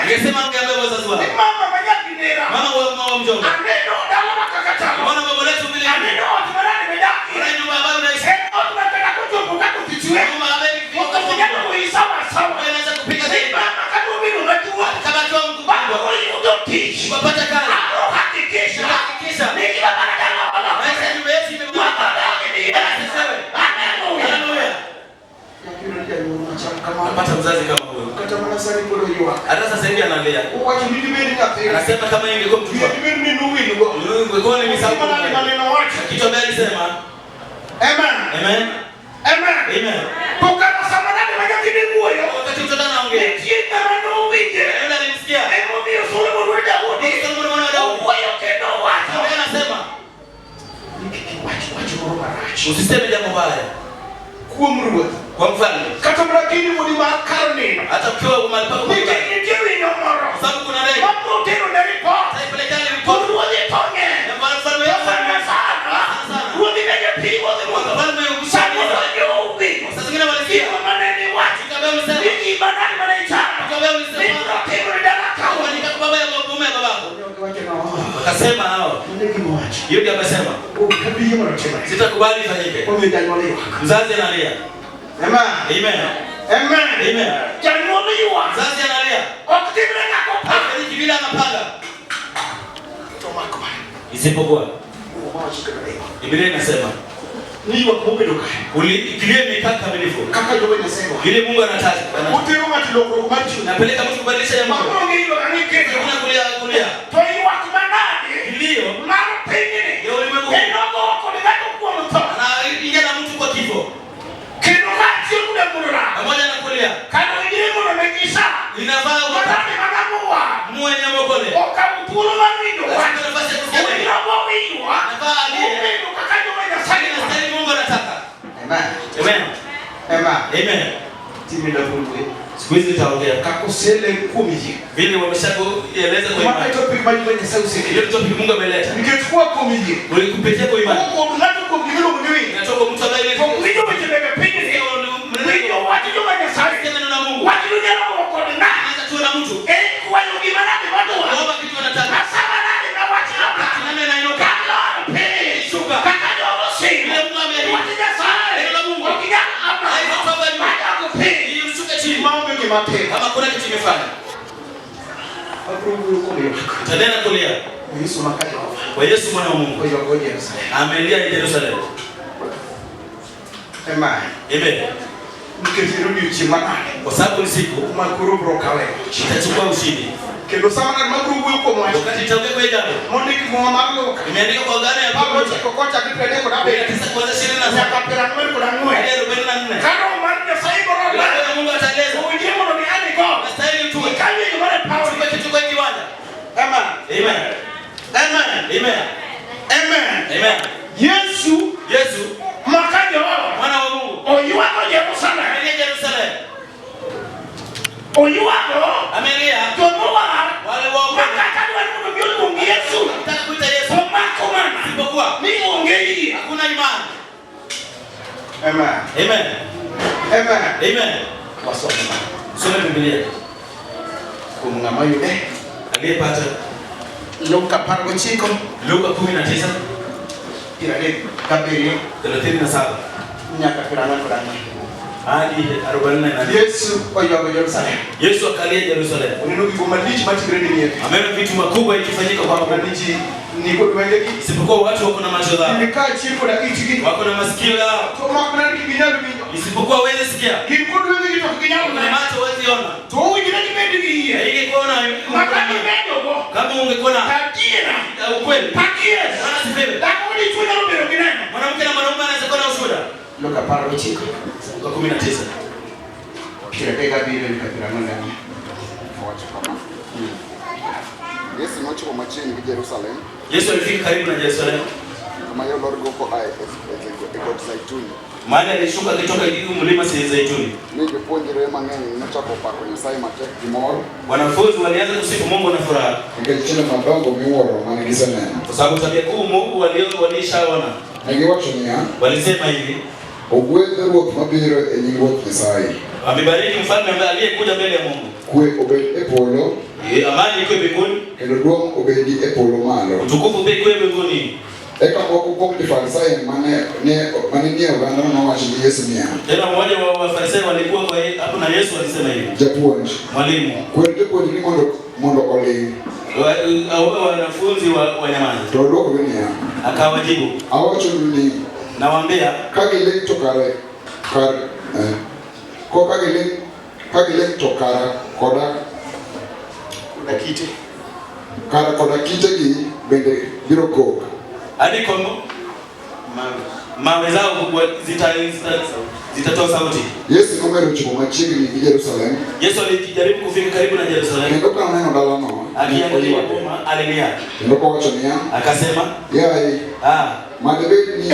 Ningesema angeambia wazazi wao. Ni mama ma nyaginera. Mama wa mjomba. Aneno dalawa kaka chalo. Mbona baba letu vile? Aneno ot manade midakie. Kuna nyumba ambayo unaishi. En ot ma kata kochopo kaka otich we. Nyumba ambayo Ok onyalo goyi sawa sawa. inaweza kupiga Ni zaidi. mama kadwa bedo maduong'. Kama akiwa mkubwa. Baba oyudo tich. Ukapata kazi. Abro hakikisha. Hakikisha. Ni gima mana dalawa olokore. Maisha ya nyumba yetu imebadilika. Haleluya. Haleluya. Napata mzazi kama huyo. Kata mana sani koro ywak. Hata sasa hivi analia. Owacho ni dibed nyathina. Anasema kama ingekuwa mtoto wake. Dibed ni nuwilgo. Ungekuwa ni misau. Gima nade maneno wacho. Kitu ambaye alisema. Amen. Amen. Amen. Amen. To kata sama nade ma nyathine wuoyo. Wakati mtoto anaongea. Nitie ng'ama nowinje. Yule alimsikia. Emomiyo Solomon wuod Daudi. Solomon mwana wa Daudi. Owuoyo kendo owacho. Ambaye anasema Ni kik iwach wach moro marach. usiseme jambo baya Kuom ruoth. kwa mfalme. Kata mana kiny wuodi mar kar nindo. Hata ukiwa mahali pako pa Nikech kulala. nitie winyo moro. Kwa sababu kuna ndege. Mabiro tero ne ripot. Ataipelekea To ripoti. ruodhi to ng'eny. Na mfalme To wetu. sana sana. Ruodhi nege pi ruodhi ruodho. Mfalme Sama ukisha. ruodhi. Saa zingine walisikia. Gima mane ni wach. Kitu ambaye ulisema. Ni gima nade mane ichano. Kitu ambaye ulisema. Ni biro timo ne dala ka wuon. Kufanyika kwa baba ya mume ya babako. Wakasema hao. Hiyo ndio amesema. Sitakubali ifanyike. Mzazi analia. Amen. Amen. Amen. Amen. Janyuol ywak. Mzazi analia. Ok timre kaka oparo. Hafaniki vile anapanga. To mak mana. Isipokuwa Muma wacho kendo ni ywak. Biblia inasema Ni ywak mobedo kae. kilio imekaa kamilifu. Kaka Jehova Nyasaye wacho. Vile Mungu anataka. Otero ng'ato lokruok mar chuny. Napeleka mtu kubadilisha jambo. Ma onge ywak ang'e kendo. Kuna kulia kulia. To ywak manade Kilio mar pinyni. ya ulimwengu. Kendo go kod ng'ato kuom tho. Anaingia na mtu kwa kifo. Kendo kaachiel koda muora. Pamoja na kulia. Kata owinjore mondo ne gisa. Inafaa Manade manamuwa. muwe nyamokole. Okawo thuolo mar winjo wach. Achukue nafasi ya kusikia neno. Owinjo mowiwa. Anafaa alie. Obedo kaka Jehova Nyasaye Lakini wacho. stahili Mungu anataka. Amen. Amen. Amen. Amen. Timi la Mungu. Siku hizi nitaongea. Kakosele kuom yie. Vile wameshakueleza kwa Mano imani. e topic ma Jehova Nyasaye osekelo. Hiyo topic Mungu ameleta. Nikech koa kuom yie. Kupitia kwa imani. Kowuok ng'ato kuom gimiluongo ni winjo. Inatoka mtu ambaye To winjo weche meke pinyni. Winjo wach Jehova Nyasaye. Sikia neno la Mungu. Wachno nyalo gowo kod ng'ato. Anaweza tuwe na mtu. En kwayo gima nade madwaro. Kuomba kitu anataka. Asama nade ma wachno ka. Nani anainuka? Kalor piny. Shuka. Kaka jogo singo. Vile Mungu ameahidi. Wach Nyasaye. Neno la Mungu. Ok nyal a malo. Haitatoka juu. Madok piny. Ishuke chini. Maonge gima timo. Kama kuna kitu imefanya. Abiro wuoyo kuom ywak. Utanena kulia. Yesu maka Jehova. Kwa Yesu mwana wa Mungu. Oywago Jerusalem. Amelia Yerusalemu. Amen. Amen. Nikech en odiochieng' manade. Kwa sababu ni siku Ma koro biro kawe loch. itachukua ushindi. Kendo sama ng'at ma biro wuoyo kuom wach. Wakati nitaongea kwa hii jambo. Mondik Muma mar Luka. Imeandikwa kwa agano ya Apar pamoja. gochiko kochakre piero adek kod abiriyo. 9 kuanzia 27 Nyaka piero ang'wen kod ang'wen. hadi 44. Ka Roho mar Nyasaye biro Roho lal. ya Mungu ataeleza. Owinjore mondo mi ani go. Nastahili utue. Ikawie gimoro e pawni. Chukua kitu kwa kiwanja. Amen. Amen. Amen. Amen. Amen. Amen. Yesu Yesu maka Jehova mwana wa Mungu oywago Jerusalem. amelia Yerusalemu. Oywago Amelia jomowar wale wao makata dwaro mondo mi oluong Yesu. wanataka kuita Yesu To mako mana isipokuwa ni onge yie. hakuna imani. Amen. Amen. Amen. Amen. Wasome Some Biblia. kuom ng'ama yude. Aliyepata Luka 19 Luka 19 37 37 nyaka 44. hadi 44. Yesu oywago Jerusalem. Yesu akalia Yerusalemu. Oneno gigo malich matimre ne mier. Ameona vitu makubwa ikifanyika kwa Mana Mungu. ni ji ni kod wengegi. Isipokuwa watu wako na macho zao, Gin kaachiel koda itgi. wako na masikio yao, To mak mana ni ginyal winjo. isipokuwa hawezi sikia. Gin kod wengegi to ok ginyal Kuna neno. macho hawezi ona. To owinjore gibed gi yie. Ingekuwa na Maka gibedogo. kama ungekuwa na Adiera. ukweli. Pak Yesu. Bwana asifiwe. Dhako gi dichuo nyalo bedo gi neno. Mwanamke na mwanaume anaweza kuwa na ushuhuda. Luka 19. Luka 19. 37 nyaka 44. Owacho kama. Yesu nochopo machiegni gi Jerusalem, Yesu alifika karibu na Yerusalemu. kama yo lorgo koa e got Zeituni. Mahali alishuka akitoka juu mlima Zeituni. Mi jopuonjre mang'eny nochako pako Nyasaye matek gi mor Wanafunzi walianza kusifu Mungu na furaha nikech chiemo madongo miwuoro mane giseneno. kwa sababu tabia kuu Mungu walishaona. Negiwacho niya, Walisema hivi, ogwedh ruoth mabiro e nying Ruoth Nyasaye. amebariki mfalme ambaye aliyekuja mbele ya Mungu. Kwe obed e polo Amani iko mbinguni, kendo duong' obedi e polo malo. Utukufu pia iko mbinguni. Eka moko kuom jo-Farisai mane nie ogandano nowacho ni Yesu niya, Tena mmoja wa Wafarisai walikuwa kwa hapo na Yesu alisema hivi, "Japuonj, Mwalimu, kwer jopuonjreni mondo oling'." Wanafunzi wanyamaze. To odwokogi niya, Akawajibu, "Awachonu ni nawaambia ka giling' to kar eh, ko ka giling' to kara koda Kite. kara koda kitegi bende biro kok." Hadi kongo mawe zao kubwa zitatoa sauti. Yesu nomedo chopo machiegni gi Jerusalem, Yesu alijaribu kufika karibu na Yerusalemu, kendo ka noneno dalano, ne akiangalia oywake, boma, alilia kendo kowacho niya, akasema, "Yaye, ah, madebed ni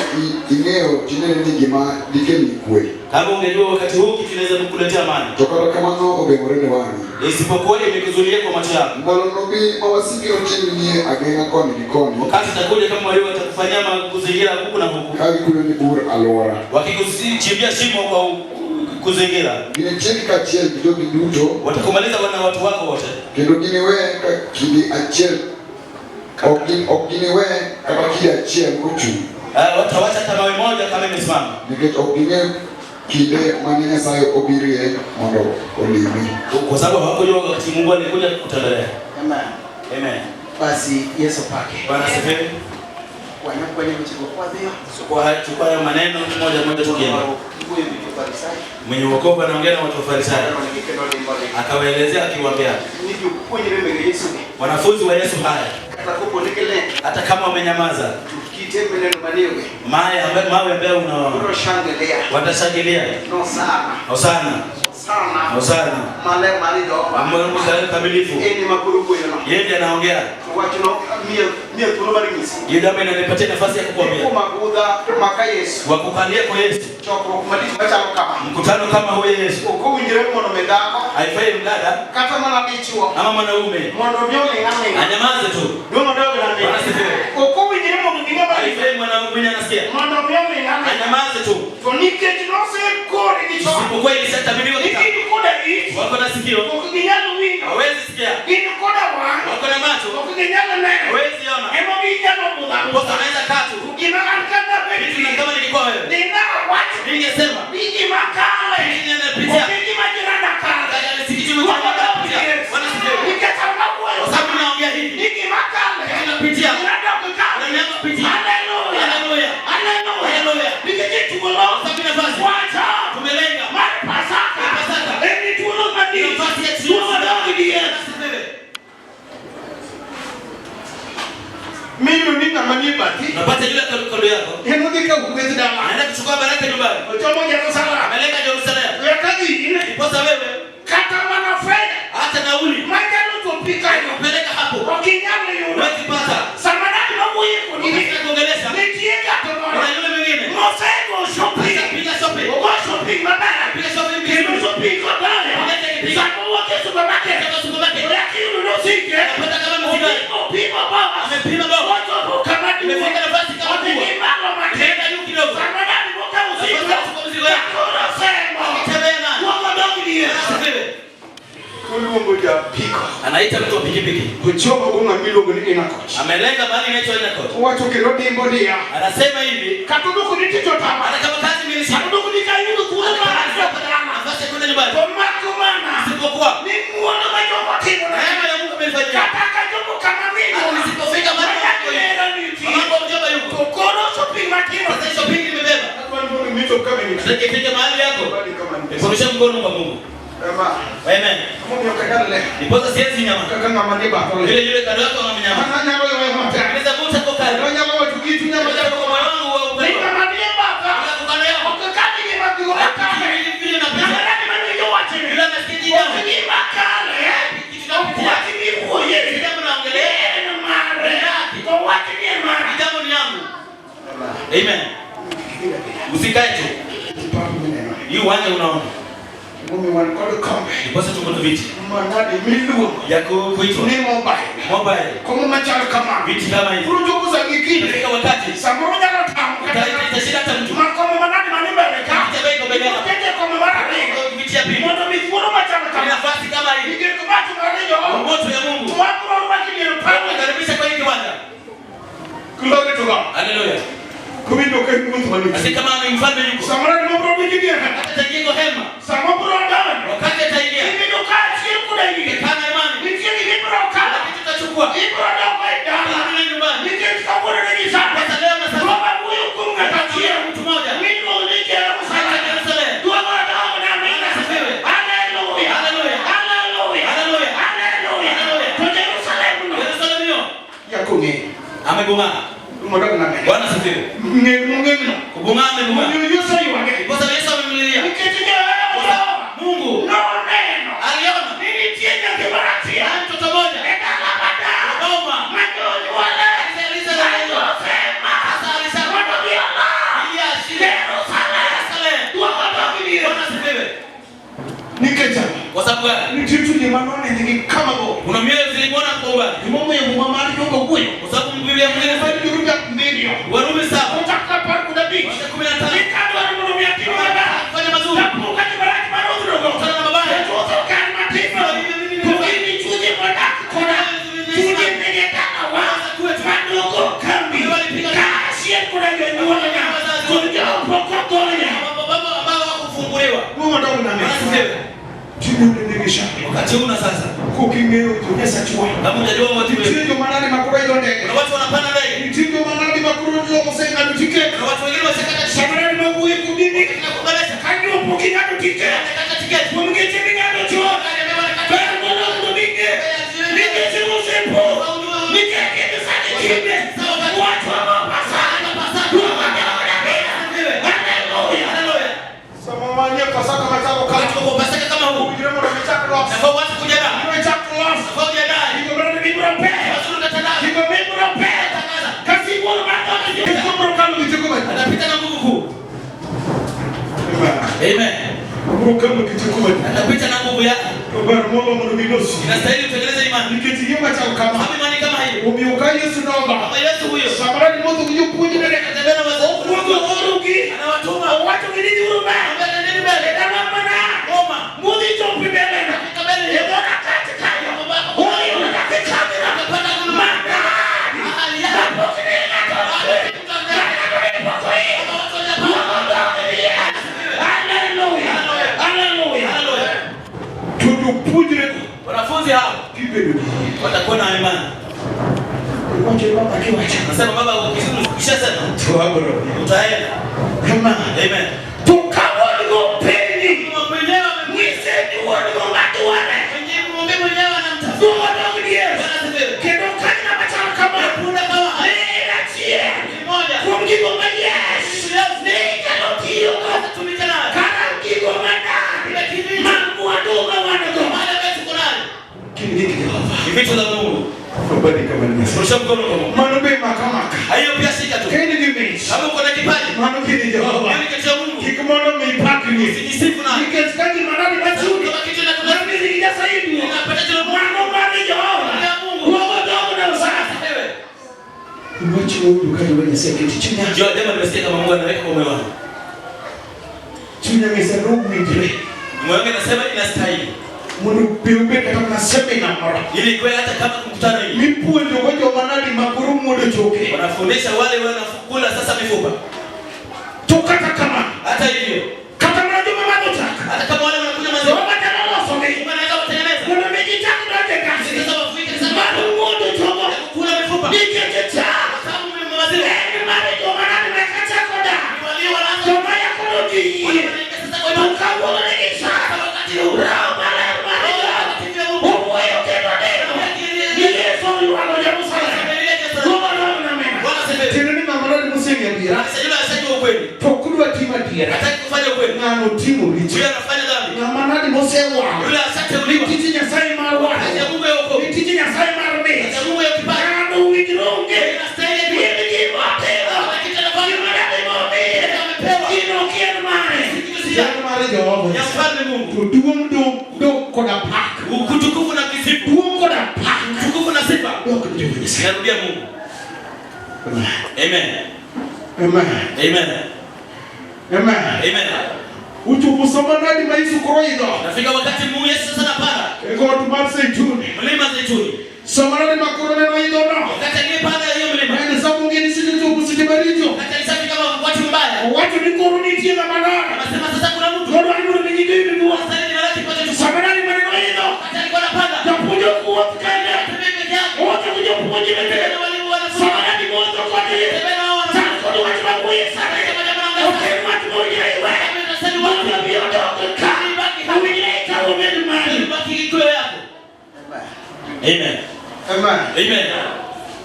ing'eyo tinende ni gima dikelni kwe, kama ungejua wakati huu kitu inaweza kukuletea amani, to kata kamano ogeng'ore ne wang'i. Isipokuwa imekuzulia kwa macho yako. Ndalo nobi ma wasiki notimnie ageng'a koni gi koni, Wakati itakuja kama walio watakufanyia kuzingira huku na huku, ka gikunyoni bur alwora. Wakikuchimbia shimo kwa kuzingira, Ginitieki kaachiel gi jogi duto, watakumaliza wana watu wako wote, kendo giniwe ka kidi achiel ok giniwe kata kidi achiel kochung', Watawacha hata mawe moja kama imesimama, nikech ok ging'eyo kinde mane Nyasaye obirie mondo olimi." Kwa sababu hawakujua wakati Mungu alikuja kutembelea. Amen. Amen. Basi Yesu pake. Bwana asifiwe. Kwenye mchego kwa dhio. Chukua hayo maneno moja moja tukienda. Mwenye wokovu anaongea na watu wa Farisayo. Akawaelezea akiwaambia, wanafunzi wa Yesu haya, hata kama wamenyamaza, mawe ambayo unaona watashangilia. Hosana. Hosana. Mungu kamilifu. Yeye ndiye anaongea. Hiyo jambo inanipatia nafasi ya kukuambia. Wa kukalia kwa Yesu. Mkutano kama huo Yesu. Haifai mdada ama mwanaume anyamaze tu. Bwana asifiwe. Haifai mwanaume anasikia. Anyamaze tu. Isipokuwa ilishatabiriwa kitambo. Wako na sikio. Hawezi sikia. Wako na macho. Hawezi ona. Kwa anaweza kaa tu. Vitu na kama nilikuwa wewe. Ningesema. Ninapitia. Bwana asifiwe. Kwa sababu naongea hivi. Ninapitia. Ninapitia. Haleluya. Haleluya. Kwa sababu nafasi. Tumelenga. Pasaka. Nafasi ya Asifiwe. Unapata yule kando yako. Anaenda kuchukua baraka nyumbani. Amelenga Yerusalemu. Ndiposa wewe hata nauli kupeleka hapo huwezi pata. Ukitaka kuongelesha kuna yule mwingine. Piga shopping. Piga shopping vizuri. Unaweza kipiga. Kutoka supermarket. Unapata kama mzigo. Amepima baba. Imefika nafasi kama kubwa. Imeenda juu kidogo. Unapata kuchukua mzigo yako. Akitembea naye. Asifiwe. Anaita mtu wa pikipiki. Amelenga mahali inaitwa Inakot. Anasema hivi, hata kama kazi imenishinda, nafasi ya kwenda nyumbani. Isipokuwa neema ya Mungu imenifanyia. Hata nisipofika mahali mambo mjomba yuko. Sasa shopping imebeba. Sasa ikifika mahali yako, kurusha mkono kwa Mungu. Amen. Ndiposa siwezi nyama. Yule yule kando yako anamenyama. Anaweza vuta kwa karibu. Anaweza kwa moyo wangu wa upendo. Alafu kando yako. Vile napita. Yule anasikia jambo. Kitu napitia. Jambo naongelea. Jambo ni yangu. Amen. Usikae tu. Hii uwanja unaona. Ndiposa tuko na viti ya kuitwa mobile. Viti kama hivi. Katika wakati itashinda hata mtu. Kitembea iko mbele yako. Viti ya pili. Ni nafasi kama hii. Moto ya Mungu. to God. Haleluya. Kuwinjo ka ruoth manitie. Basi kama ni mfalme yuko. Samoro ni mabro winjo gi hema. Hata ataingia kwa hema. Sama bro donjo. Wakati ataingia. Ibedo kaachiel koda yie. Kana imani. Nitie gima ibiro kawo. Kitu utachukua. Ibiro dok e dala. Rudi nyumbani. Nikech kawuono ne gisande. Sasa leo na sasa. Jehova wuoyo kuom ng'at achiel. Mtu mmoja. Miluongo ni Jerusalem. Jerusalem. Duogo dog na mina. Asifiwe. Haleluya. Haleluya. Haleluya. Haleluya. Haleluya. Haleluya. To Jerusalem no. Yerusalemu hiyo. Yakong'e. Amebung'aa. Mondo na mina. Bwana asifiwe. Ng'e mong'e no. Kubung'aa amebung'aa. Omiyo Yesu oywage. Ndiposa Yesu amemlilia. Nikech Jehova Mungu noneno aliona ni nitie nyathi moro achiel na mtoto mmoja e dala madala Roma. ma jonyuolne nosema Sasa alisema mondo gi ola ili ashinde Jerusalem. Yerusalemu. Duogo dog ni Bwana asifiwe. Nikech ang'o? Kwa sababu gani? Nitie chunje manonene gi kama bor. Kuna mioyo zilimwona kwa umbali. Gimomiyo Muma mar jogo wuoyo. Kwa sababu Biblia mwingine Mar Jorubi abiriyo. Warumi 7 Ochak 15. 15 Ni kadwaro mondo mi atim maber. fanya mazuri. Tapo ka gima rach mar odhrugo. Kutana na mabaya. To chutho kar matimo. To gin chunje modak koda. Chunje manie dalawa. Maduogo kambi. Kaachiel koda jonyuolna. Kod jopok ogonya. Baba ambao hawakufunguliwa. Wuo dog na Bwana me. asifiwe. Tinde nigi shaka. Wakati huu na sasa. Koking'eyo jo Nyasachwa. Kama hujajua watu Nitie wetu. joma nade makoro idho ndege. Kuna watu wanapanda ndege. Nitie joma nade makoro oseng'ado tiket. Kuna watu wengine washakata tiketi. Samoro ni mawuoyo kodini. Tunakubalesha. Kanyo pok ing'ado tiket. Wamekata tiketi. Kuom geche ming'ado chon. Ber mondo mondo ming'e. Ni geche mosepo. Nikech gin sani time. Wachwa mapasana. Duogo dog na Haleluya. Haleluya. Sama wanie Pasaka machalo Wakati kama. wa Pasaka kama huu. Owinjore mondo michak los. Nafaa uanze kujiandaa. Michak los. Nafaa ujiandae. Gigo mane mibiro pe. Mazuri utatangaza. Gigo mibiro pe. Tangaza. Kasi wuon mar dhood Gigo biro kalo gi teko maduong'. Atapita na nguvu kuu. Amen. Biro kalo gi teko maduong'. Atapita na nguvu yake. To ber molo mondo milosi. Inastahili utengeneze imani. Nikech yie machal kama. Kama imani kama hiyo. Omiyo ka Yesu nodho. Kama Yesu huyo. Samoro ni wuotho gi jopuonjrene. Anatembea na wazazi. Okuongo orogi. Anawatuma. Owacho gi ni dhiuru mbele. Anambia nendeni mbele. E dala mana. Roma. Mudhi chopi mbele na. Fika mbele. E dhola kati kanyo. Oyudo nyathi kamera. Atapanda nguvu. Manadi. Hali yake. Mapok ni ng'ato otwe. Ng'ato ne pok oik. Kama watu hawajapanda. Duogo dog ni Haleluya. Haleluya. Haleluya. To jopuonjrego Wanafunzi hao gibedo gi yie. watakuwa na imani. Iwacho ni baba kiwacho. Nasema baba ukishasema To abiro dhi. utaenda. Kama. Amen. To ka wuon-go penji. Mwenyewe Nyise ni wuon-go madware. mwenyewe mwenyewe anamtafuta. Duogo dog ni Yesu. Bwana asifiwe. Kendo kanyna machal kama. Punda kama Ne en achiel. ni moja. Kuom gigo ma Yes. Ne inyalo tiyogo. Tumika nayo. Kara gigo manadi. Ma mwandu ma wan go. Mali ambayo tuko nayo. Gin gik Jehova. Ni vitu za Mungu. Obedi kama ni Nyasaye. Rusha mkono kwa Mungu. Mano be makamaka. Hiyo pia shika tu. Ka in gi mich. Kama uko na kipaji, Mano kini Jehova. hiyo ni kitu ya Mungu. Kik mondo mi pakni. Usijisifu nayo. Nikech ka gima nadi machuni. Kama kitu inakuleta Mano gi Nyasaye duong'. inapata jina la Mungu. Mano mar Jehova. Ya Mungu. Duogo dog na usasa. Asifiwe. Iwacho wuoyo ka jehova Nyasaye keti chunya. Jua jambo nimesikia kama Mungu anaweka kwa moyo wangu. Chunya ng'isa nowinjre. Moyo wangu inasema inastahili. Mondo be obed kata mana seminar moro. Ili ikuwe hata kama mkutano hivi. Mipuonjogo joma nadi makoro muodo choke. Wanafundisha wale wanakula sasa mifupa. To kata kamano. Hata hivyo, Kata mana joma madho chak. hata kama wale wanakunywa maziwa, Jehova nyalo losogi. Mungu anaweza kutengeneza. Mondo mi gichak donjo e kasi. Sasa wafuike sasa Mar muodo chogo. kula mifupa. Nikech chak. Sababu maziwa En mar joma nadi meka chak odak. ni walio wanaanza Joma yakono gi yie. wanaingia sasa kwa To imani. kawuono nigi chak. Wakati huu Roho maler mar Roho Jehova. Mtakatifu ya Mungu Owuoyo kendo neno. Ni Yesu oywago Jerusalem. amelia Yerusalemu. Duogo dog na mina. Bwana asifiwe. Tiende ni ng'ama nadi moseng'eyo adiera. Sasa yule asiyejua ukweli, To ok odwa timo adiera. hataki kufanya ukweli. Ng'ano timo richo. Yule anafanya dhambi. Ng'ama nadi mosewalo. Yule ashateuliwa. Tij Nyasaye mar Kazi ya walo. Mungu ya wokovu. Ni tij Nyasaye mar mich. Kazi ya Mungu ya kipaji. Ng'ano owinjore onge. Inastahili tu. Gin gima otimo. Kama kitu anafanya, Gima nadi momiye. amepewa. Gino ok en mare. Kitu si yake. En mar Jehova. Ya mfalme Mungu. To duong' dok koda pak. Utukufu na kisifu. Duong' koda pak. Utukufu na sifa. Dok ne Jehova Nyasaye. Narudia Mungu. Amen. Amen. Amen. Amen. Amen. Uchopo sama nadi ma Yesu koro idho. Nafika wakati Mungu Yesu sasa anapanda E got mar Zeituni. mlima Zeituni. Sama nadi ma koro neno idho no. Wakati aliyepanda hiyo mlima, En sama ong'e ni seche chopo wuoth kende. Tembea peke yake. Wuotho gi jopuonjrene. Tembea na walimu wanafunzi. Sama ng'ati wuotho kodgi. Tembea na wao wanafunzi. Chal kod wach ma wuoye sani. Sema jambo la Ok en wach mowinjore iwe. Unastahili wapi? Mondo mi odog ka. Owinjore ikaw obed mari. Baki kikuyo yako. Amen. Amen. Amen.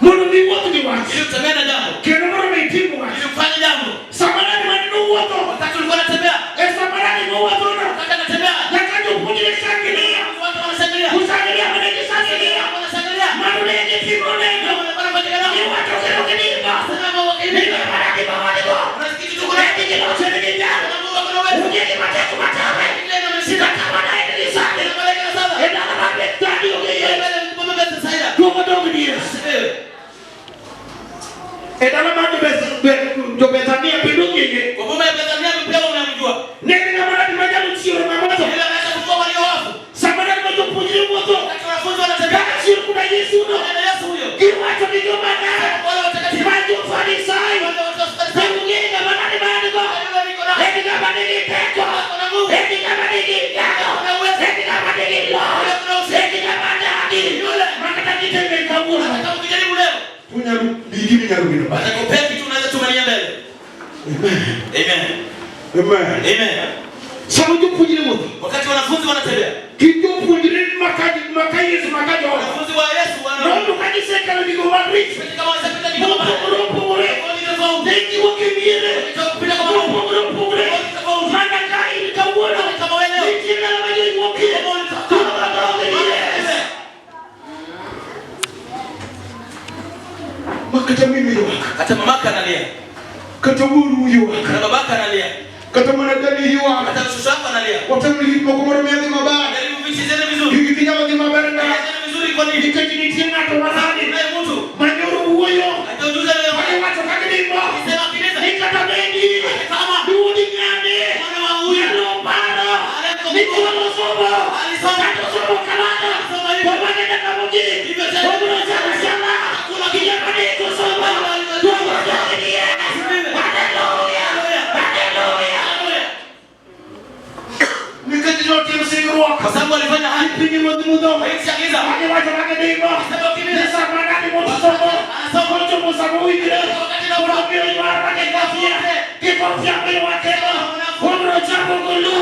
Mondo mi wuoth gi wach. Ili utembee na jambo. Kendo mondo mi itim wach. Ili ufanye jambo. Sama ng'ati mane nowuotho. Wakati ulikuwa unatembea, E sama ng'ati mowuothono. wakati anatembea, Nyaka jopuonjre shangilia. watu wanashangilia. Kushangilia mane gishangilia. Wanashangilia. Mano ne gitimo neno. Walikuwa wanafanya nao. Giwacho kendo gidimba. Sema wakiimba. Nitie mana gima wan-go. Unasikia kitu kuna. Ne giloso ni ginyalo. Kuna Mungu kuna uwezo. Ungie gi mateko matame. Ile inameshinda. Kata mana en gi sani. Ile malaika na saba. E dala mar Bethania onge Ile Yesu. mbele mbele Bethsaida. Duogo dog ni Yesu. Asifiwe. E dala mar jo-Bethania bende ong'eye. Kwa boma ya Bethania pia unamjua. Ne en ng'ama nadi manyalo chiero ng'ama otho. Ile anaweza kufufua walio wafu. Sama nadi ma jopuonjre wuotho. Wakati wanafunzi wanatembea, Kaka chier kuda Yesu no. wanaenda Yesu huyo. Giwacho ni joma nade. Wale watakatifu. Ma jo-Farisai. Wale watu wa Farisayo. Ne ong'e ng'ama nadi ma en go. Yule niko naye. En ng'ama nigi teko. Kuna nguvu. En ng'ama nigi nyalo. Kuna uwezo. En ng'ama nigi loch. En ng'ama nadi. Yule. Ma kata giteme kawuono. Hata kama ukijaribu leo, Tunyalo gima inyalo bedo bang'e. atakupea kitu unaweza tumania mbele. Amen. Amen. Amen. Sama jopuonjre wuotho. Wakati wanafunzi wanatembea, Gin jopuonjre maka Yesu maka Johana. wanafunzi wa Yesu wana Noyudo ka gisekalo gigo maricho. kama wanapita kidogo Mopogore opogore. tofauti tofauti. Ne giwuok e miere. Kupita kwa mambo Mopogore opogore. tofauti. Mana ka in kawuono. Kama wewe leo. Nitie ndalo ma joyuokie. Duogo dog ni Yesu. Ma kata minu ywak. Hata mamaka analia, Kata wuoru ywak. hata babaka analia, Kata mana dani ywak. hata mshushu wako analia. Watemo gik moko mondo mi odhi maber. Jaribu vitu zene vizuri. Gigi ok nyal dhi maber nade. Zene vizuri kwa nini? Nikech nitie ng'ato manadi. Naye mtu Manyoro wuoyo. atajuza leo. Magiwacho ka gidimbo. Sema kimeza. Ni kata bedi. Kama Duodi ng'ane. mwana wa huyu Nyalo paro. Nichuolo somo. Kata somo kamano. To mane nyaka mogik. Obiro chalo chala. Kijana ni kosomo. Duogo dog ni Yesu. Hallelujah. Hallelujah. Haleluya. Nikech notim singruok. Kwa sababu alifanya haki. Pinyruodh mudho. Nchi ya giza. Magiwacho ka gidimbo. Sema Ni kimeza. sama nadi mosomo. Kochopo sama owinjore. Mondo mi oywar ma kikofia. Kikofia miwakego. Obiro chamo golu.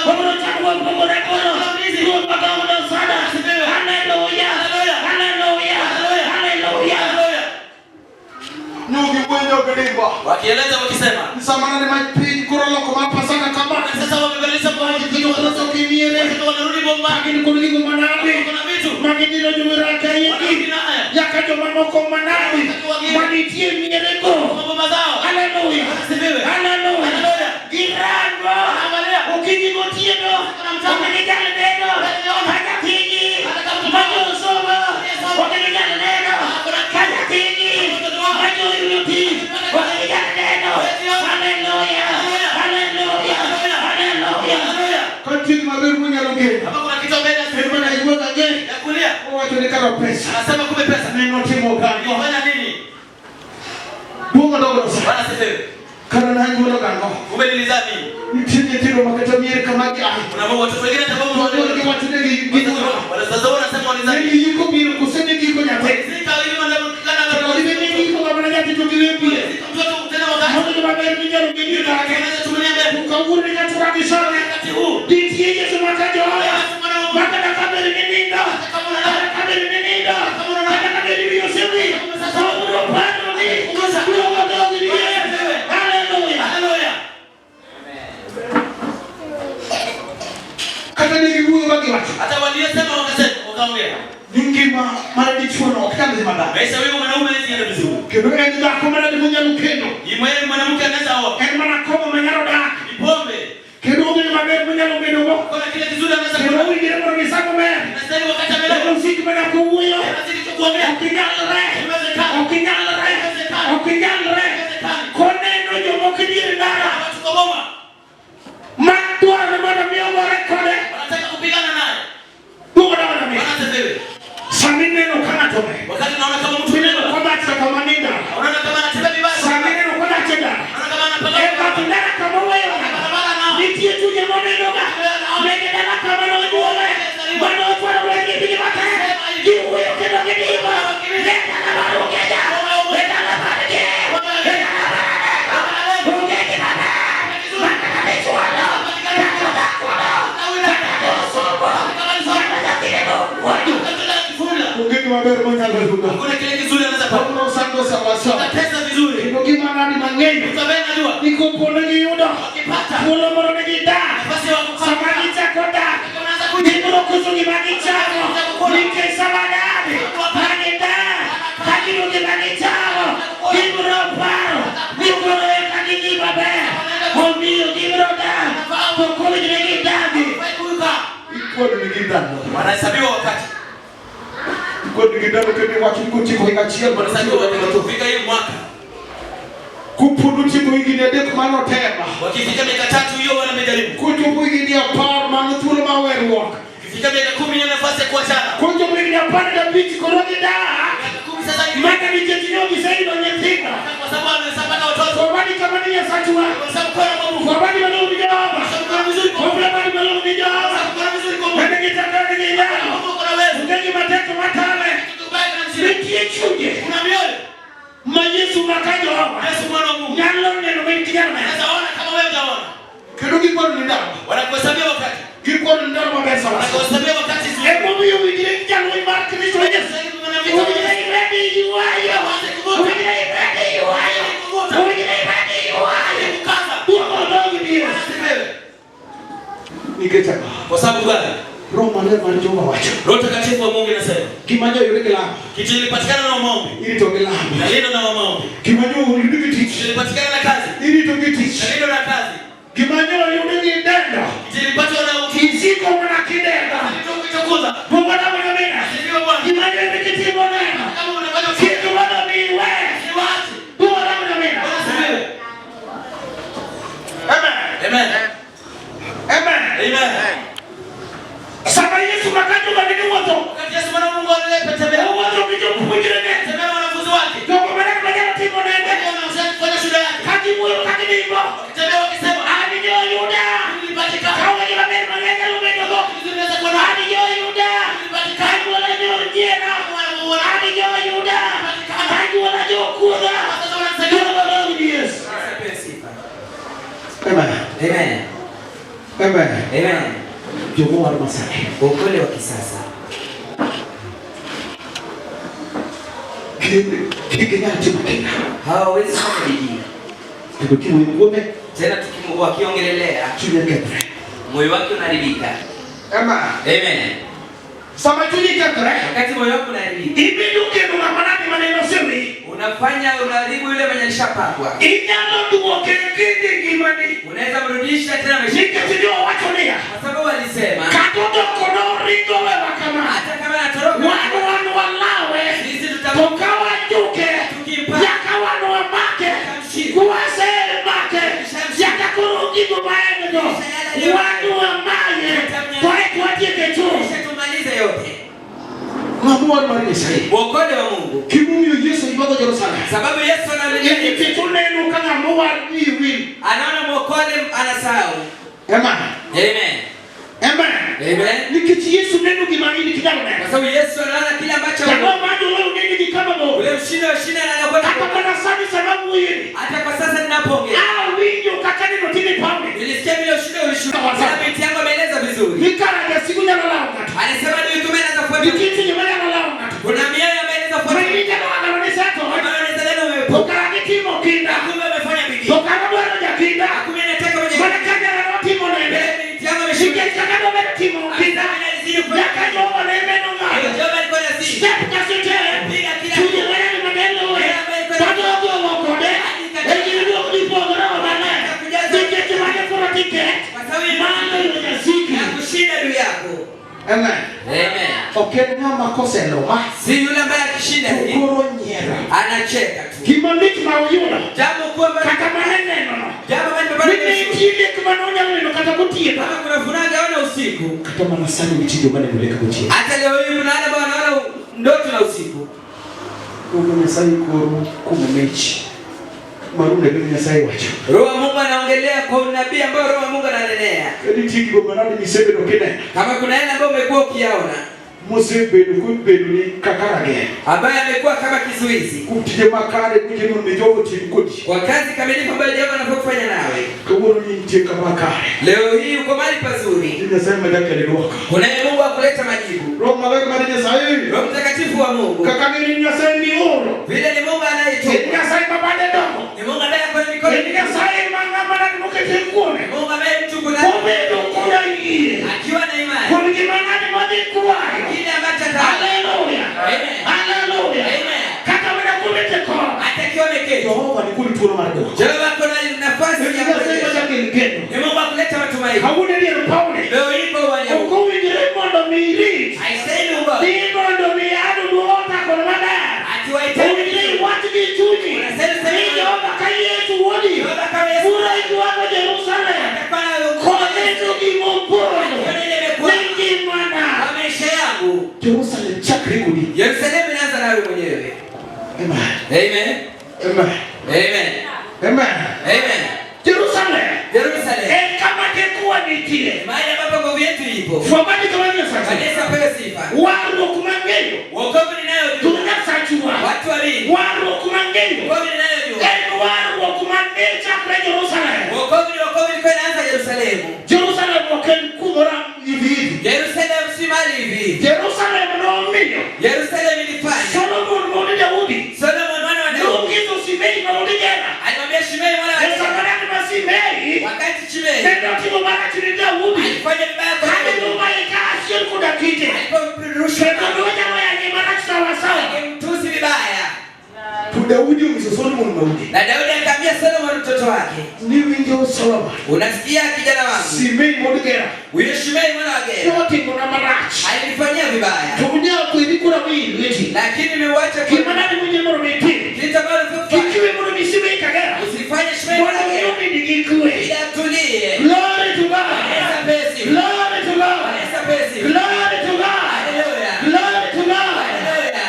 Obiro chamo mopogore koro. Duogo dog sana. Hallelujah. Hallelujah. Hallelujah. Haleluya. Nyugi gwenyo gidimbo. Wakieleza wakisema. Ni sama nade ma piny koro loko mar Pasaka kama. Sasa wamebadilisha kwa Nyithindo koro ok miere. watoto wanarudi bomba. Magin kod gigo manadi. Kuna vitu. Magidino jomiraka Wanarudi yeki. naye. Nyaka jomamoko manadi. Manitie mierego. Mambo mazao. Hallelujah. Asifiwe. Hallelujah. Haleluya. Girango. Angalia. Okinyi gotieno. Ok ginyal neno. Kata kinyi. Majosomo. Ok ginyal neno. Kata kinyi. Majoyudo tich. Ok ginyal neno. Hallelujah. Hallelujah. Hallelujah. Haleluya. Ka nitie gima ber munyalo geno. Kama kuna kitu mbele En mana ywak ang'e. ya kulia. Owacho ni kara pesa. Anasema kumbe pesa. Ne notimo gang'o. Nilifanya nini? Duong' odog sa. Bwana asifiwe. Kara nanyuolo gang'o. Kumbe nilizaa mimi. Nitie nyithindo ma kata mier kama gi ae. Kuna mambo watoto wengine hata To kama anyuol gi wacho ni ginyuolo. Sasa wanasema walizaa. Ne giyiko biro kose ne giyiko nyathi. Zika ili wanavyotikana To gibe ne giyiko mana nyathi to giwe pie. mtoto tena wakati Mondo joma ber minyalo genie dake. anaweza tumia mbele Kawuono nyathwa gi sore. wakati huu. Nitie Yesu maka joya. Makata kabed ni nindo. Kata kabed ni nindo. Kata kabed ni wiyi osewil. Obiro paro ni. Duogo dog ni Yesu. Hallelujah. Haleluya. Kata ne giwuoyo ma giwacho. Hata waliyesema wakasema wakaongea. Ni ngima mar dichuo no ok nyal dhi maber. Maisha huyu mwanaume hawezi enda vizuri. Kendo en dhako manade monyalo kendo. Ni mwenye mwanamke anaweza oa. En mana kong'o manyalo dak. Ni pombe. Kendo onge gima ber monyalo bedogo. Kuna kile kizuri anaweza Kendo kula. owinjore mondo gisago ber. Anastahili wakati amelewa. Kendo osik mana kowuoyo. Anazidi tu kuongea. Ok inyalre. Haiwezekani. Ok inyalre. Ok inyalre. Haiwezekani. Koneno jomoko e dier ndara. Watu kwa boma Ma dwaro ni mondo mi ogore kode. wanataka kupigana naye. Duogo dog ni. Bwana asifiwe. Sama ineno ka ng'ato ber. Wakati unaona kama mtu Mineno mwema, kodhach kata maninda. unaona kama anatembea vibaya, Sama ineno kodhach e ndara. unaona kama E anapagawa bath ndara kama oweyo ng'ato. barabara na Nitie chunye monenoga. Negi dala kama nonyuole. Mane ochwalo lweny gi piny matek. Gi Maber monyalo yudo. Hakuna kile kizuri anaweza pata. Obiro sando sawasawa. Atatesa vizuri. Kendo gima nadi mang'eny. Mtu ambaye anajua Ni kopo ne giyudo. wakipata Thuolo moro ne gidak. nafasi ya Sama kupata gichako dak. wanaanza kuja Gibiro koso gima gichamo. Nikech sama dadi ma gidak ka giyudo gima gichamo. Gibiro paro ni koro eka gidhi maber. Omiyo gibiro dak. To koro ne gidagi. kuruka. Ikwano nigi ndalo. Wanahesabiwa wakati. Ikwano nigi ndalo kendo iwacho ni kotieko higa achiel mondo Wanahesabiwa wakati kufika hii mwaka. Kupudu tieko higni 3 manotema. Wakifika miaka 3 hiyo wanamejaribu. Kochopo higni 10 mano thuolo mar weruok. Kifika miaka 10 ni nafasi ya kuachana. Kochopo higni 15 koro gidak. Miaka 10 sasa hivi Mana nikech ne giseyudo nyithindo. kwa sababu amesapata watoto. To mani kama ni Nyasachwa. Kwa sababu kwa Mungu. To mani malong'o ni Jehova. Kwa sababu kuna vizuri kwa To Mungu. mani malong'o ni Jehova. Kwa sababu kuna vizuri kwa Mungu. Mane gitanda ni ginyalo. Mungu kuna uwezo. Onge gima tek matame. Kitu kibaya kinamshinda. Nitie chunje Kuna mioyo. ma Yesu maka Jehova Yesu mwana wa Mungu. nyalo neno ma in kijana maber. Anaweza ona kama wewe hujaona. Kendo gikwano ni ndalo. Wanakuhesabia wakati. Gikwano ni ndalo maber sawasawa. Wanakuhesabia wakati zuri. Emomiyo winjre gi jalweny mar Kristo Yesu. Sasa hivi mwana vita. Owinjre ibed yuayo. Owinjre ibed yuayo. Owinjre ibed yuayo. Kukaza. Duogo odog biro. Asifiwe. Nikech ang'o? Kwa sababu gani? Roho Maler mar Jehova wacho. Roho Mtakatifu wa Mungu inasema Gima joyudo gi lamo. kitu ilipatikana na maombi Irito gi lamo. na lindo na maombi. Gima joyudo gi tich. Kitu ilipatikana na kazi Irito gi tich. na lindo na kazi. Gima joyudo gi dendo. Kitu ilipatwa na Kisiko mana kidendo. kitu kilichokuza. Duogo odog biro. Asifiwe Bwana. Gima joyudo gi timo neno. Kama unafanya Kik mondo mi iwe. siwache. Duogo odog biro. Bwana asifiwe. Amen. Amen. Amen. Amen. Sama Yesu maka Jehova ne wuotho. Wakati Yesu mwana wa Mungu alipotembea, Owuotho gi jopuonjrene. tembea na wanafunzi wake. Jogo mana manyalo timo nende. Walikuwa wanafanya kufanya shule yake. Ka giwuoyo ka gidimbo. Wakitembea wakisema, An joyuda. nilipatikana. Ka weche maber mang'eny nyalo bedogo. Vizuri naweza kuwa na An joyuda. nilipatikana. Anyuola jonjiera. An joyuda. Anyuola jokuodha. Sasa wananisaidia. Duogo odog gi Yesu. Amen. Amen. Amen. Amen. Jogo war masani. Ukweli wa kisasa. Kik ginyal timo kinda. Hawawezi kufanya bidii. Kendo kiwuoyo kuome, Tena wakiongelelea chunye kethre. moyo wake unaharibika. Amen. Amen. Sama chunyi kethre, Wakati moyo wako unaharibika, ibedo kendo ng'ama nadi maneno osemi. unafanya unaharibu yule mwenye alishapakwa. Inyalo duoke kendo e ngimani. Unaweza mrudisha tena maisha. Nikech ne owacho niya, Kwa sababu alisema kata odoko noringo wewa kama, hata kama anatoroka wan walawe, sisi to tutam ka wajuke, tukimpa nyaka wan wamake, kwasemake, nyaka koro gigo ma en go, wan wamaye, to eka watieke chuth. kisha tumalize yote. Ng'ama wan mar Nyasaye. Uokole wa Mungu. Gimomiyo Yesu ywago Jerusalem. Sababu Yesu analia Nikech oneno ka ng'ama owar wiye wil. anaona mwokole anasahau. Amen. Amen. Amen. Amen. Nikech Yesu neno gima in ok inyal Kwa neno. sababu Yesu anaona kile ambacho Ang'o ma joloyo neni gi kama bor. ule mshindi wa shina anakwenda. Kata mana sani sama awuoyeni. Hata kwa sasa ninapoongea Awinjo kaka neno tinde pambe. nilisikia vile ushindi ulishuka. Sawa, sawa. Na binti yangu ameeleza vizuri. Ni kara jasigu nyalo lawo ng'ato. Anasema ni mitume anaweza kufuata. Nitie chunye manyalo lawo ng'ato. Kuna mioyo ambayo inaweza Ma kufuata. in inyalo wang'ano ni setho. Ambayo anaweza leo To umeepuka. kara gitimo kinda. Kumbe amefanya bidii. To kara dwaro jakinda. Kumbe anataka mwenye. Mana ka nyalo timo nende. Binti yangu ameshuka. Nikech kaka nomedo timo kinda. Anazidi kufanya. Nyaka Jehova ne medo ng'ato. Jehova alikuwa na sisi. Step ka step. Piga kila Chunye manyalo mabelowe. Tadogo kode. Egiduogo gipogo roho maler. Nikech mane koro tiket. Kwa sababu Mano yudo jasiki. ya kushinda juu yako. Amen. Amen. Ok en ng'ama koselo ma Si yule ambaye akishinda to hii koro nyiero. anacheka tu. Gima lit ma oyudo Jambo kuwa kata mana nenono. jambo ambalo Ni ne nitie lek mane onyalo neno kata gotieno. kama kuna furaha aona usiku. Kata mana sani nitie joma neno lek gotieno. Hata leo hii kuna wale ambao wanaona ndoto na usiku. Roho Nyasaye koro kuom mich mar onego Nyasaye wacho. Roho wa Mungu anaongelea kwa unabii ambao Roho wa Mungu ananenea. Ka nitie gigo manade misebedo kineno Kama kuna yale ambayo umekuwa ukiyaona mosebedo kobedo ni kaka rageng' ambaye amekuwa kama kizuizi kuom tije makare micheno ni jogo tim kodi. kwa kazi kamilifu ambayo Jehova anafaa kufanya nawe. Kawuono ni nitie kama kare. Leo hii uko mahali pazuri. Nitie Nyasaye ma jakele dwoko. Kunaye Mungu akuleta majibu. Roho maler mar Nyasaye Roho Roho Mtakatifu wa Mungu. Kaka ni Nyasaye mioro. Vile ni Mungu En anayetuma. Nyasaye mabade dongo. Ni Mungu ambaye ako na mikono. En Nyasaye ma ng'ama nadi mokete kuome. Mungu ambaye mtu kuna Obedo koda yie. akiwa na imani. Kuom gima ng'ani madhi kwayo. Kile ambacho ata. Haleluya. Amen. Haleluya. Amen. Kata mana kubete kom. Hata akiwa ameketi. Jehova ni kuli thuolo mar dwoko. Jehova ako na nafasi En ya Nyasaye kurejesha. machako en kendo. Ni Mungu akuleta matumaini. Kawuono e dier pawni. Leo hii kwa uwanja huu. Ok owinjore mondo mi irit. Haistahili ubao. Ni mondo mi adudu ota kod maler. Ati wahitaji. Owinjore iwach gi chunyi. Unastahili Ni sema. Jehova ka Yesu wuodi. Jehova kama Yesu. Bura ichwako Jerusalem. Atakuwa na Koleto gimopondo. Akiona ile imekuwa Ne ngimana. kwa maisha yangu. Jerusalem chakre kodi. Yerusalemu inaanza nawe mwenyewe. Amen. Amen. Amen. Amen. Amen. Amen. Jerusalem. Yerusalemu. En kama tekuwa nitie. Mahali ambapo nguvu yetu ipo. Fwamani kama Nyasaye. Kanisa pewe sifa. Warruok mang'eyo. Wokovu ninayojua. To Nyasachwa. Watu wawili. Warruok mang'eyo. Wokovu ninayojua. En warruok mane chakre Jerusalem. Wokovu ni wokovu ilikuwa inaanza Yerusalemu. Jerusalem ok en kumoro hivi hivi. Yerusalemu si mahali hivi. Jerusalem nomiyo. Yerusalemu ilifanya. Solomon wuod Daudi. Solomon mwana wa Daudi Nonyiso Shimei ma wuod Gera. alimwambia Shimei mwana wa E Daudi. sama ng'at ma Shimei Wakati Shimei ne notimo marach ne Daudi. alifanya vibaya kwa Kane Daudi. nomaye kaachiel koda kite. Alipomrusha Kendo nonyalo yanye marach sawasawa. alimtusi vibaya. To Daudi onyiso Solomon ma wuode. Na Daudi akamwambia Solomon mtoto wake, Ni winjo Solomon. unasikia kijana wangu, Shimei wuod Gera. huyo Shimei mwana wa Gera Notimona marach. alinifanyia vibaya, To ne ok idhi kura wi lweti. lakini nimeuacha kwa Gima nadi winjo mondo mi itim. kitu ambacho Kik kufanya. iwe mondo mi Shimei kagera. Usifanye Shimei Mondo mwana wa mi Gera, obed gi kwe. ila atulie. Glory to God. Kanisa pewe sifa. Glory to God. Kanisa pewe sifa. Glory to God. Haleluya. Glory to God. Haleluya.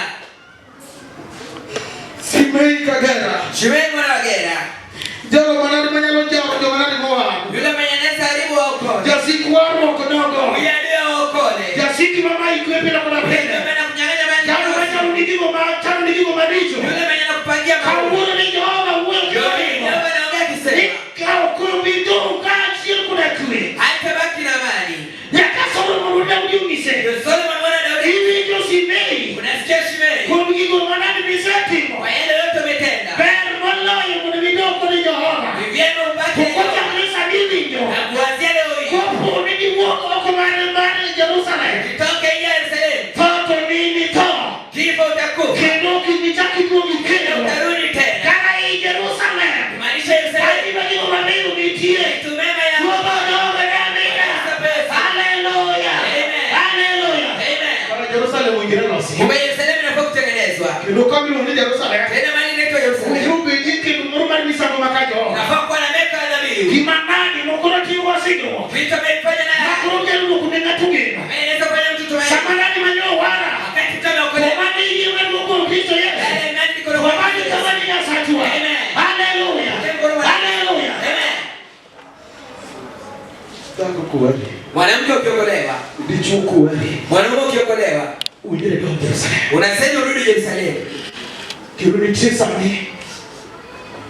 Simei Kagera. Shimei mwana wa Gera, Jalo manadi manyalo jaro joma nadi mowang. yule mwenye anaweza haribu waokole, Jasik warruok nogo. huyo aliye waokole, Jasiki mama ikwe pile koda yule pile. mwenye anakunyang'anya mali, Chalo machalo ni gigo ma chalo ni gigo maricho. yule mwenye anakupangia maovu. Kawuono ni Jehova wuoyo Yule kendo. Jehova anaongea Ni akisema, kawo koro bidong' kaachiel koda kwe. haitabaki na amani. Nyaka Solomon wuod Daudi onyise. Ndio Solomon mwana wa Daudi, Iwinjo Shimei unasikia Shimei kuom gigo manadi misetimo. kwa yale yote umetenda, Ber moloyo mondo midong' kod Jehova. ni vyema ubaki To na Jehova. kochakre sani iwinjo. Na kuanzia leo hii Kopo ni giwuok oko mar Jerusalem. ukitoka nje ya Yerusalemu, Tho to nini tho. kifo utakufa Kendo ok inichak iduog na ikendo. utarudi tena. Kata ei Jerusalem. Kumaanisha Yerusalemu Kama gigo mabeyo nitie. vitu mema ya Ruodha odongo ne amina. Haleluya. Amen. Haleluya. Amen. Kara Jerusalem owinjore losi. Kumbe Yerusalemu inafaa kutengenezwa. Kendo kama iluongo ni Jerusalem. Tena mahali inaitwa Yerusalemu. Owinjore obed gi kendo moro mar misango ma ka Jehova. Inafaa kuwa na meko ya dhabihu. Gima nadi mokoro tiyo singruok. Vitu ameifanya naye. Makoro nyalo luoko ne ng'ato geno. Ambaye inaweza kufanya mtu tumaini. Sama nadi manyo wara. Wakati mtu ameokolewa, Komani yie mar luoko Kristo Yesu. yale imani mikono kwa Komani kama ni Nyasachwa. Amen. Haleluya. Haleluya. Amen. Dhako kuwari. Mwanamke ukiokolewa, Dichuo kuwari. mwanaume ukiokolewa, Owinjore dog Jerusalem. unastahili urudi Yerusalemu. Kendo nitie sani.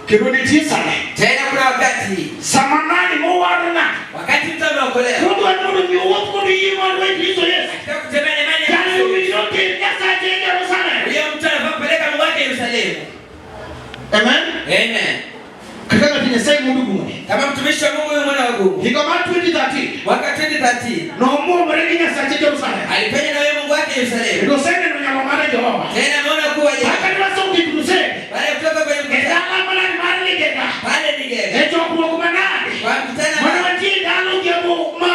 Kendo nitie sani. Tena kuna wakati, Sama nadi mowar ng'ato. wakati mtu ameokolewa, Kodwa mondo mi owuoth kod yie marwa e Kristo Yesu. akitaka kutembea na imani ya Jalo Kristo, owinjore oter Nyasache e Jerusalem. huyo mtu anafaa kupeleka Mungu wake Yerusalemu. Amen. Amen. Kaka ng'at Nyasaye mondo gumoni. Kama mtumishi wa Mungu huyu mwana wa Mungu, Higa mar 2013 mwaka 2013 nomwomore gi Nyasache Jerusalem. alipenya na huyo Mungu wake Yerusalemu. Kendo oseneno nyalo mar Jehova. Tena ameona kuwa yeye Kaka ne wasomo e crusade. baada ya kutoka kwenye E mkutano dala manadi mar Ligega. pale Nigeri, E chokruok manadi. kwa mkutano Mane wantie dalo odhiambo ma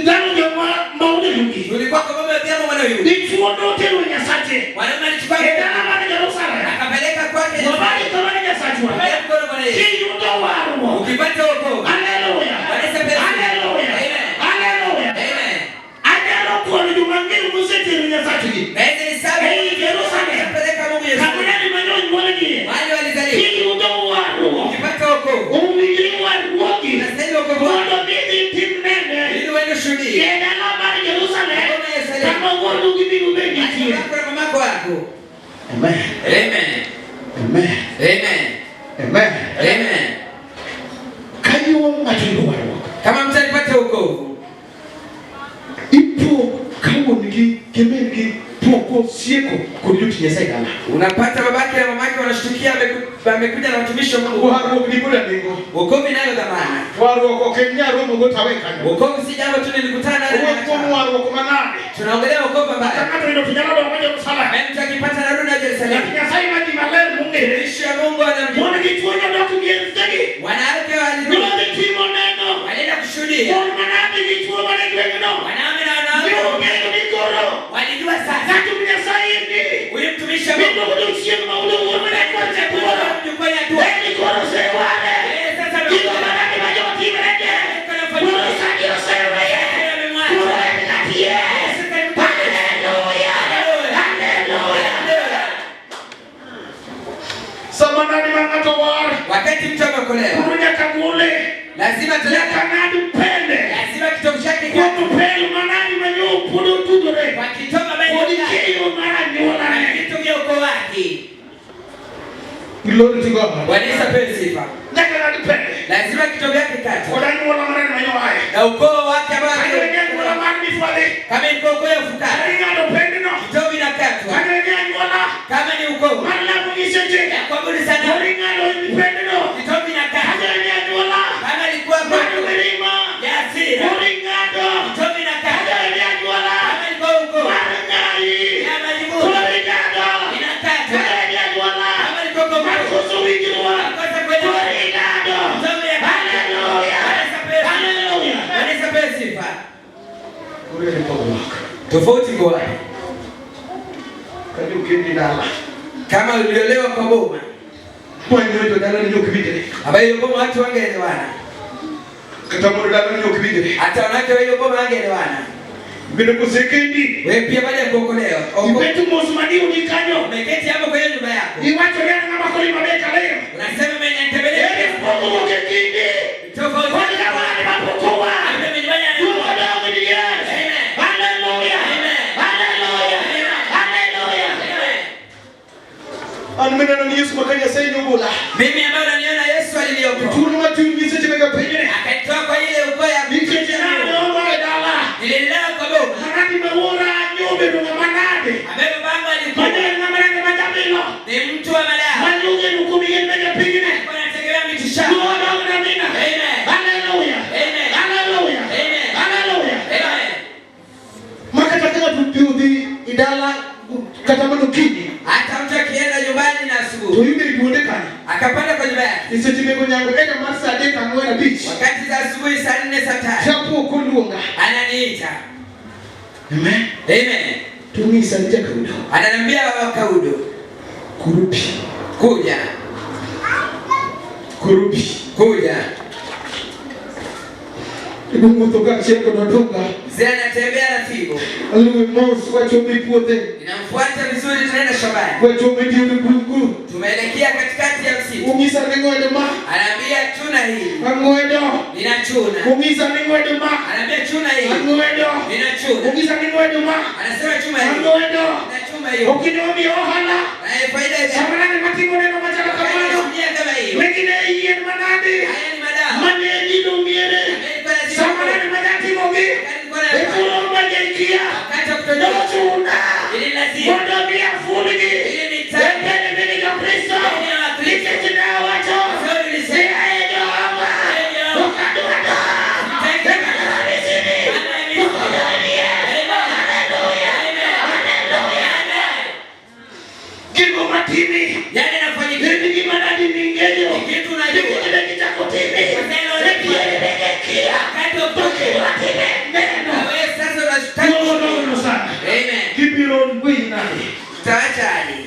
dalo odhiambo ma odhiambo. tulikuwa kwa mama Odhiambo mwana huyu. Dichuo notero Nyasache. Mwanaume alichukua E dala mar Jerusalem. akapeleka kwake Yerusalemu. Wabali kama ni Nyasachwa. Akaweka mkono Bwana Yesu. Kiyudo warruok. Ukipata wokovu. Haleluya. Haleluya. Amen. Haleluya. Amen. Anyalo kwano joma ng'eyo mosetero Nyasachgi. Naweza hesabu Ei Jerusalem. akapeleka Mungu Yerusalemu. Kama nani manyonyuolgie. Mahali walizaliwa. Kiyudo warruok. Ukipata wokovu. Owinjore warruogi. Unastahili wokovu wako. Mondo midhi tim nene. Ili uende ushuhudie. E dala mar Jerusalem. Ngoma ya Yerusalemu. Kama wuonu gi minu be nitie. Babako na mamako wako. Amen. Amen. Amen. Amen. Amen. Amen. Kanyo ng'ato yudo warruok. Kama mtu alipata wokovu, Ipo ka wuon gi kemen gi po Moko sieko kod jotich Nyasaye dala. Unapata babake na mamake wanashtukia amekuja na mtumishi wa Mungu. Warruok ni koda nengo. Wokovu inayo dhamana. Warruok ok en nyaromo go tawe kanyo. Wokovu si jambo tu nilikutana nalo. Owuok kuom warruok manade. Tunaongelea wokovu Ka ambaye ng'ato yudo to nyalo dongo Jerusalem. mtu akipata narudi na Yerusalemu. Ng'at Nyasaye ma ji maler mong'ere. Mtumishi wa Mungu anamjua. Mon gi chuo nyodok miechegi. Wanawake walirudi. Nodhi timo neno. Walienda kushuhudia. Mon manade gi chuo mane gweng'no. Wanaume na wanawake Nong'eyo ni koro. walijua sasa Ng'at Nyasaye ni. huyu mtumishi wa Mungu Miluongo ni chieng' ma uluwo mana kwanza koro. mjukuu ya hatua. En koro oseware. Yeye sasa Gigo amekuja. manade ma jotimre ne. Koro sani oseweye. Yeye amemwacha. Koro en ng'at Yesu. Hallelujah. Hallelujah. Sama nadi ma ng'ato war. Wakati mtu ameokolewa, Koro nyaka gole. lazima Nyaka talaka, ng'ad pende. lazima kitovu chake Kuom pelo manadi ma nyo pod otudore. kwa kitovu ambaye Pod ikeyo mar anyuolane. vitu vya ukoo wake. Glory to God. Bwana Yesu apewe sifa. Nyaka ng'ad pende. Lazima kitovu yake kata Kod anyuola mare ma nyo aye. na ukoo wake Kanyo ambao e anyuola mar mifwadhi. kama ilikuwa ukoo ya ufukara, Kata ing'ado pendno. kitovu inakatwa. Kanyo e anyuola Kama ni ukoo mar lamo nyiseche. ya kuabudu Kod sanamu, ing'ado pendno. kitovu inakatwa. Kanyo e anyuola Kama ilikuwa mar ukoo mirima. ya hasira, Kod ing'ado. kitovu inakatwa. Kanyo e anyuola Kama ilikuwa ukoo mar ng'ayi. ya majivuno, Kod ing'ado. inakatwa. Kanyo e anyuola Kama ilikuwa ukoo mar koso winjruok. kosa kuelewa, Kod ing'ado. kitovu inakatwa. Hallelujah. Bwana Yesu apewe sifa. Hallelujah. Bwana Yesu apewe sifa. Koro en pogruok. Tofauti iko wapi? Kanyo kendi dala. Kama uliolewa kwa boma Mwanyo jodala ne ok winjre. ambayo hiyo boma watu wangeelewana, Kata mon dala ne ok winjre. hata wanawake wa hiyo boma wangeelewana. Bende kosekendi. Wewe pia baada ya kuokolewa Ibet mos mani kanyo. umeketi hapo kwenye nyumba yako, Iwacho ni an ng'ama koro maber kalero. unasema umenitembelea. Ere pogruok e kinde. Tofauti Kod ng'ama mapok owar. Ambaye amenifanya Duogo dog ni Yesu. Amen. Hallelujah. Amen. Hallelujah. Amen. Hallelujah. Amen. An mineno ni Yesu maka Nyasaye nogola. Mimi ambaye unaniona Yesu aliniokoa Thuolo matin nyiseche mege pinyni. akanitoa kwa ile ukoo ya Nikech nadongo e dala. nililelewa kwa boma Manadi ma wuora nyobedo ng'ama nade. ambaye babangu alikuwa Mano en ng'ama nade majamilo. ni mtu wa madawa, Maluge kuom yien mege pinyni. alikuwa anategemea miti shamba. Duogo dog na mina. Amen. Hallelujah. Amen. Hallelujah. Amen. Hallelujah. Amen. Makata ka ng'ato odhi e dala kata mana okinyi Hata mtu akienda nyumbani na to asubuhi yude duonde kanyo. akapanda kwa nyumba yake E seche mego nyango eka mar sa 3 4 5. wakati za asubuhi saa 4 saa 5 Chapo koluonga. ananiita. Amen. Amen. To ng'isa ni jakaudo. Ananiambia baba Kaudo, Kurupi. kuja Kurupi. kuja. Iwuotho kaachiel kod otunga. Mzee anatembea na fimbo, Aluwe mos wachomo e puothe. ninamfuata vizuri, tunaenda shambani, Wachomo e dier bungu. tumeelekea katikati ya msitu. Ung'isa ni ng'wedo ma. Anaambia chuna hii, Ang'wedo. ninachuna. Ung'isa ni ng'wedo ma. Anaambia chuna hii, Ang'wedo. ninachuna. Ung'isa ni ng'wedo ma. Anasema chuma hii, Ang'wedo. ninachuma hiyo. Ok inomiyo ohala. Na faida ya Sama nade matimo neno machalo kamano. Anatumia kama hiyo. Wengine yien manade. Haya ni madawa. Mane dino miere. Ambaye alikuwa lazima- Sama nade majatimogi. Alikuwa na- E thuolo majaikia. Wakati wa kutojua. Nochuna. Ili lazima. Mondo mi afulgi. Ili nitake. Embele mini Jokristo. Mbele ya Wakristo. Nikech nawacho. Sababu nilisema. Ni ae Jehova. Ee Jehova. Ok adwar Sitaki. Eka misiri. Maana ya Misri. Amen. Amen. Amen. Gigo matimi. Yale yanafanyika. En gima nadi ming'eyo. Ni kitu unajua. Nikech ne gichako time. Sasa Ne giere ne gikia. Wakati wa To kutojua. kiwatime neno. Na wewe sasa unashtaki. No, no, no, sana. Amen. Gibiro weyi nade. Tutaacha hadi.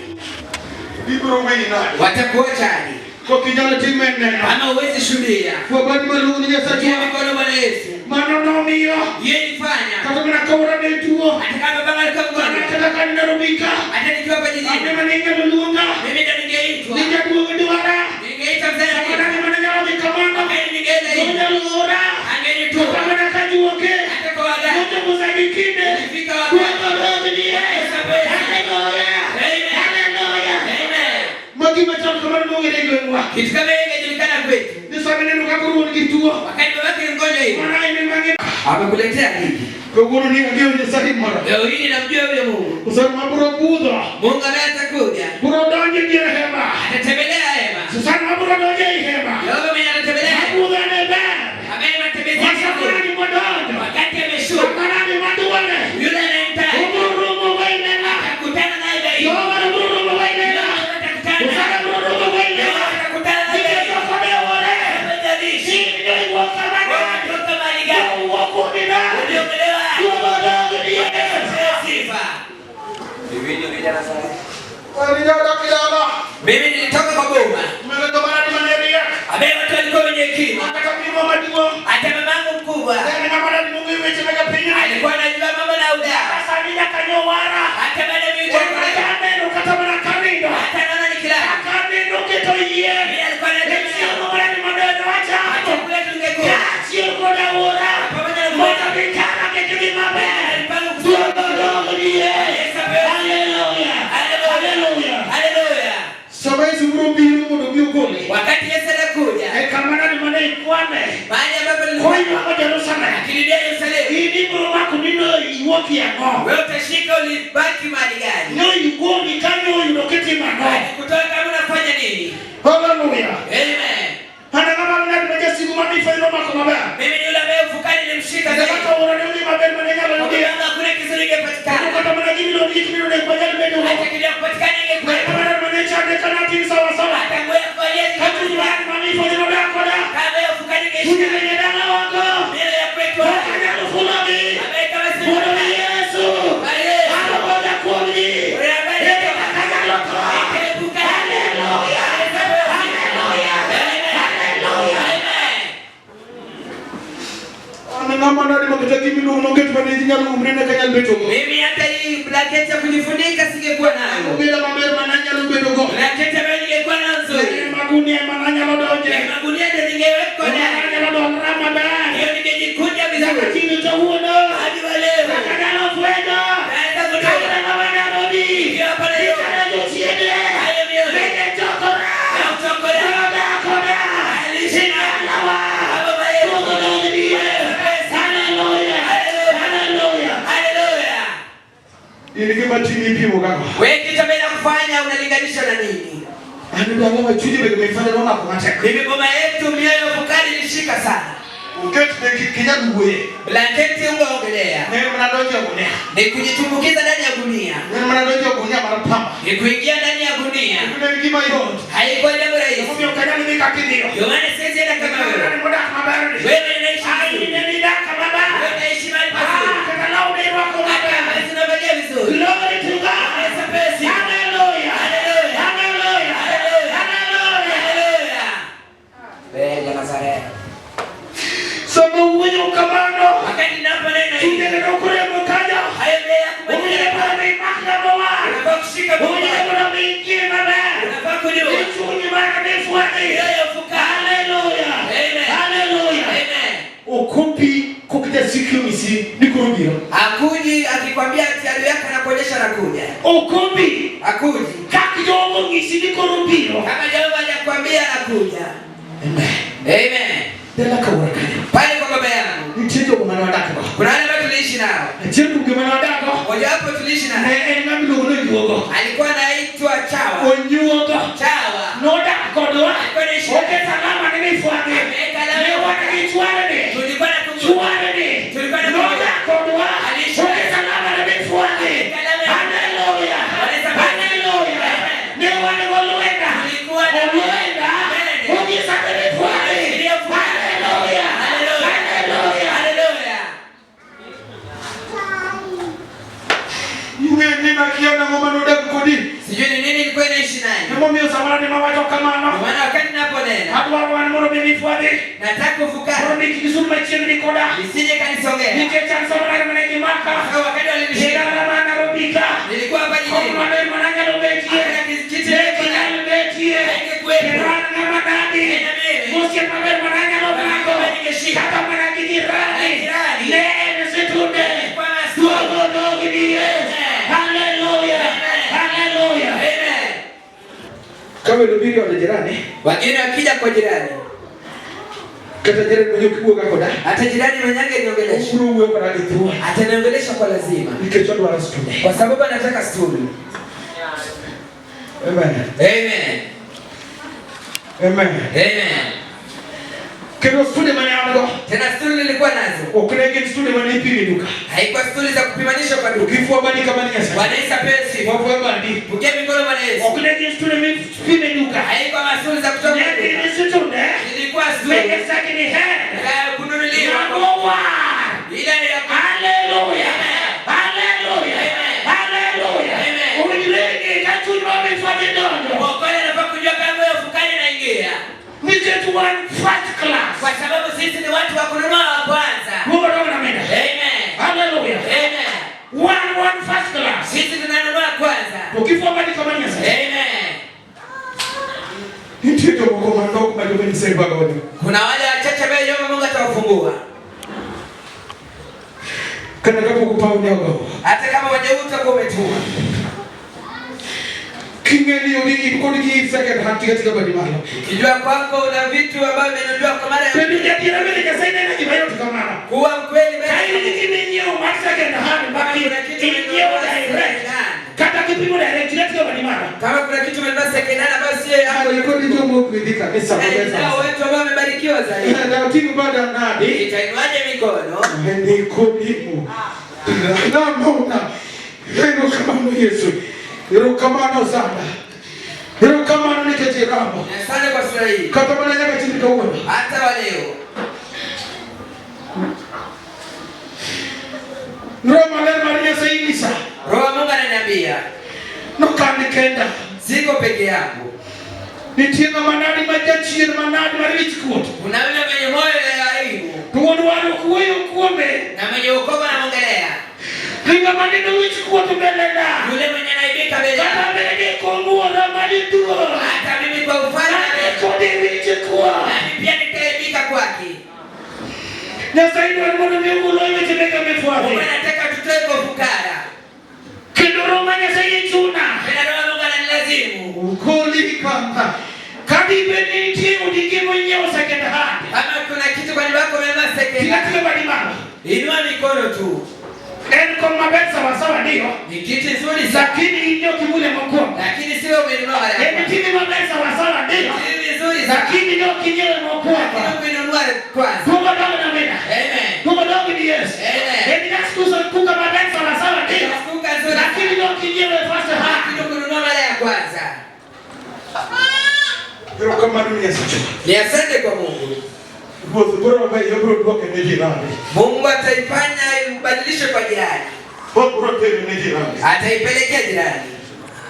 Gibiro weyi nade. Watakuacha hadi. Kok inyal time neno. Kama huwezi shuhudia. Fwa badi maluongo ni Tia Nyasachwa. mikono Bwana Yesu. Mano nomiyo. Yeye nifanya. Kata mana ka wuora ne tuo. Hata kama baba alikuwa mgonjwa. Kata ka Nairobi ka. Hata nikiwa hapa jijini. Ane mane inyalo luonga. Mimi ndo ningeitwa. Ni jaduong' dwara. Ningeita mzee. Sama nade mane nyalo dhi kamano. Mimi ningeenda hivi. Nonyalo ora. Angenituma. Kata mana ka juoke. Hata kwa waganga. Nochopo sa gi kinde. Nilifika wakati. Duogo dog ni Yesu. Hallelujah. Amen. Hallelujah. Amen. Magi machal kamano nong'ere e gweng'wa. Kitu kama hiyo ingejulikana kwetu. Ni sama ineno kaka wuon gi tuo. Wakati babake ni mgonjwa hivi. Mana in mang'eny. Amekuletea hiki. Kawuono ni ang'eyo Nyasaye mara. Leo hii ninamjua yule Mungu. Osana mabiro budho. Mungu ambaye atakuja. Biro donjo e dier hema. Atatembelea hema. Susana mabiro donjo ei hema. Yehova mwenye atatembelea hema. Mabudho ne ber. Ambaye matembezi yake Masamanani modonjo. wakati ameshuka. Mamanani maduone. Yule anayemtaka Obiro romo wailela. atakutana naye daima. Jehova biro romo wailela. Atakutana. Susana biro romo wailela. Yehova atakutana naye Nikech daima. ok odewore. Hajalishi. In jo iwuok kama Wewe nade. unatoka mahali gani? Jo wuok kumi nade. Uliokolewa. Duogo dog dier. Sifa. Kidala. Mimi nilitoka kwa boma Mano joma mane riek. ambaye watu walikuwa wenye hekima. Kata mimo maduong'. Hata mamangu mkubwa En ng'ama nadi mong'eyo weche mag pinyni. alikuwa anajua mambo na udawa. Kata sani nyaka nyowara. Hata baada ya miujiza Kata aneno kata mana kanindo. hata naona nikilala. Kanindo keto yie. Mimi alikuwa anajua Chiemo marani maber wachamo. chakula tungekula. Kaachiel kod aora. Pamoja na Mondo gitara ketgi maber. Alipanga kusema Duogo dog dier. Hallelujah. Hallelujah. Haleluya. Sama Yesu biro biro mondo obi ogole. Wakati Yesu anakuja, E kama nadi mane ikwane. mahali ambapo nilikuwa Koywago Jerusalem. akililia Yerusalemu, In ibiro mako ni ne iwuokie ang'o. wewe utashika ulibaki mahali gani? Ne igoli kanyo oyudo kitimo ang'o. Kutoka kama unafanya nini? Hallelujah. Amen. An ng'ama nadi ma jasigu ma mifweny nomako maber. Mimi ni yule ambaye ufukani nilimshika Kata zaidi. ka wuora ne onge maber mane nyalo Kwa yudie. maana hakuna kizuri Kendo ingepatikana. kata mana gimiluongo ni gik miluongo ni wanyal bedogo. Hata kilio kupatikana ingekuwepo. Kata mana mane chande kana tin sawa sawa. Hata nguo ya kuvalia Ka chuny zingekuwa. mar ma mifweny nodak koda. Kama ya ufukani Chuny ingeishika. ne dala wako. Mioyo ya kwetu. Ok anyal fulogi. Ambaye kama si Mondo mi Yesu. Haleluya. An ogoja kuomgi. Ere kaka anyalo tho. Ikebuka. Hallelujah. Hallelujah. Hallelujah. Amen. An ng'ama nadi ma kata gimiluongo noket mane ji nyalo umre ne kanyal betogo. Mimi hata hii blanketi ya kujifunika singekuwa nayo. Obeda maber mana anyalo bedogo. Blanketi ambayo ningekuwa nayo nzuri. Ne magunia mana anyalo donje. Magunia ndio ningewekwa Mana ndani. anyalo dongora maber. Hiyo ningejikunja Nyaka vizuri. chil kawuono. Hadi wa leo. Kaka anyalo fwenyo. Naweza kutoka. Kaka ng'ama Nairobi. Nikiwa hapa leo. Nikara jochiende. Hayo mioyo. Bende chokora. Na utokola. Koda koda. Aliishi na Inalawa. Baba yetu. Duogo dog dier. Hallelujah. Hallelujah. Haleluya. In gima timi ipimo kaka. Wewe kitu ambacho nakufanya unalinganisha na nini? An dala ma chunye bende mifanya nomako matek. Mimi boma yetu mioyo ya ufukari ilishika sana. Oket ne kinyal wuoye. Blanketi ungeongelea. Ne mana donjo e gunia. Ni kujitumbukiza ndani ya gunia. Ne mana donjo e gunia mar pamba. Ni kuingia ndani ya gunia. Ne en gima yot. Haikuwa jambo rahisi. Emomiyo ok anyal dhi kaka idhiyo. Ndio maana siwezi enda kama wewe. Ng'ani modak maber ni. Wewe unaishi Ai, vizuri. ne nidak maber. Wewe unaishi mahali pazuri. Ah, kata law ne irwako Hata maber. mavazi unavalia vizuri. Glory to God. Pesa pesi. Hallelujah. Hallelujah. Hallelujah. Hallelujah. Hallelujah. Haleluya. Wewe Nazareth. Sama wuoyo kamano, Wakati ninaponena hivi, chunye ne nokoremo kanyo. hayo mbele ya Owinjore kubadilika. mondo imak ng'ama war. Unafaa kushika Mungu. Owinjore mondo mi ing'i maber. Unafaa kujua. Ni chuny mar mifweny. Mioyo ya ufukara. Hallelujah. Amen. Hallelujah. Amen. Okopi kokijasiki onyisi ni koro biro. Hakuji akikwambia ati adui yako anakuonyesha anakuja. Okopi Hakuji. kak jogo onyisi ni koro biro. Kama Jehova hajakwambia anakuja. Amen. Amen. Dala kawuoro kanyo. Pale kwa baba yangu. Nitie jogo mane wadakgo. Kuna wale ambao tuliishi nao. Achiel kuom joma ne wadakgo Mojawapo tuliishi naye. ne en ng'ama iluongo ni Onyuogo. Alikuwa anaitwa Chawa. Onyuogo Chawa. nodak kodwa. Alikuwa anaishi. Oketo alama ni mifwagi. Ameweka alama. Ne wan gi chwarni. Tulikuwa na kumbukumbu. Chwarni. Tulikuwa na Nodak kodwa. Aliishi. Oketo alama ni mifwagi. Ameweka alama. Hallelujah. Hallelujah. Ne wan gi Olwenda. Tulikuwa na Olwenda. Amen. Onyisa ni mifwagi. Hallelujah. Hallelujah. Hallelujah. Hallelujah. Ing'e ni nakia nang'o manodak kodi. Sijui ni nini ilikuwa inaishi naye. Emomiyo samoro ni mawacho kamano. Kwa maana wakati ninaponena Adwaro an mondo mi mifwadhi. nataka Mondo ufukara mi kik isud machiegni koda. isije kanisongea. Nikech an samoro mane gimaka. Kwa wakati walinishika Kidala mana Nairobi ka. nilikuwa hapa Kom jijini. maber mana anyalo betie. Hakuna kiti Ne kinyal betie. haingekuwepo. Kendo an ng'ama nadi. Tena mimi Osiep maber mana anyalo mako. ningeshika. Kata mana gi jirani. Jirani. Ne en situnde. Kwa maskini. Duogo dog die. Hallelujah. Hallelujah. Amen. Ka welo biro e od jirani, Wageni wakija kwa jirani, Kata jirani mwenyewe ukiwuoga koda. Hata jirani mwenyewe angeniongelesha. Obiro wuoyo koda gi thuon. Ataniongelesha kwa lazima. Nikech odwaro stool. Kwa sababu anataka stuli. Amen. Amen. Amen. Amen. Kendo stule mane an go. Tena stuli nilikuwa nazo. Ok ne gin stule mane ipimo e duka. Haikuwa stuli za kupimanisha kwa duka. Kifua badi kama ni Nyasaye. Bwana Yesu apewe sifa. Wafua badi. Pungia mikono Bwana Yesu. Ok ne gin stule mipimo e duka. Haikuwa mastuli za kutoka Ne kwa duka. gin stunde. Ilikuwa stuli Mege second hand. ya kununuliwa. Number one. Ile ya Hallelujah. Hallelujah. Hallelujah. Amen. Owinjore ka chuny ma mifwadhi donjo. Mwokozi anafaa kujua kama wewe ufukani naingia. Nikech wan first class. Kwa sababu sisi ni watu wa kununua wa kwanza. Luongo dongo na minda. Amen. Hallelujah. Amen. Wan first class. Sisi tunanunua kwanza. To kifua badi kama Nyasaye. Amen. Nitie jomoko manok ma joma Nyasaye dwa gonyo. Kuna wale wachache ambao Yehova Mungu atawafungua. Kata kapok opaw ne ogowo. Hata kama wajeuta utakuwa umetua. King'e ni odi in kod gi second hand tiga tiga badi malo. Ukijua kwako una vitu ambavyo vimenunuliwa kwa mara ya Bedo jadiera bende Nyasaye neno gima yot kamano. kuwa mkweli Ka in mbele. gi gima inyiewo mar second hand ma Kama kuna kitu inyiewo umenunua direct. second hand. Kata kipimo direct tiga tiga badi malo. Kama kuna kitu umenunua second hand ambayo sio yako. Ani kod joma ogwedhi kabisa Eh, nao watu ambao wamebarikiwa zaidi. Oting' bada nadi. Itainuaje mikono? Nikodimo. Namona. Erokamano Yesu. Erokamano sana. Erokamano nikech iramo. Asante kwa sura hii. Kata mana nyaka chil kawuono. Hata wa leo. Roho maler mar Nyasaye nyisa. Roho wa Mungu ananiambia Nokan kenda. siko peke yangu. Nitie ng'ama nadi ma jachien manadi mar wich kuot. Kuna yule mwenye moyo ya aibu To wuon waro ok wuoyo kuome. na mwenye wokovu anamwongelea. Ni ng'ama nigi wich kuot mbelena. Yule mwenye anaibika mbele Kata yangu. bende komuora maliduor. Hata mimi kwa ufalme Ane kode wich kuot. nami pia nitaibika kwake. Nyasaye dwaro mondo mi ogolwa e weche meke Mungu mifwadhi. anataka tutoe kwa ufukara. Kendo Roho mar Nyasaye chuna. Tena Roho wa Mungu ananilazimu. Ukoli kama. Kadibed ni nitie odigi monyiewo second hand. Kama kuna kitu kwa nyumba yako umenunua second Tiga hand, tiga badi malo. inua mikono tu. En kom maber sawasawa ndiyo. Ni kitu nzuri sana, Lakini in ok imule mokwongo. lakini sio umenunua mara ya En kwanza. TV maber sawasawa ndiyo. Kitu nzuri sana, Lakini ne ok inyiewe mokwongo. lakini umenunua kwanza. Duogo dongo na mina. Amen. Duogo dongo ni Yesu. Amen. En gaskuso kuka maber sawasawa ndiyo. Kuka nzuri, Lakini ne ok inyiewe first hand. lakini umenunua mara ya kwanza. Erokamano Nyasaye. Ni asante kwa Mungu. Ruoth biro weyo obiro duoke ne jirani. Mungu ataifanya ibadilishe kwa jirani, Obiro tere ne jirani. ataipelekea jirani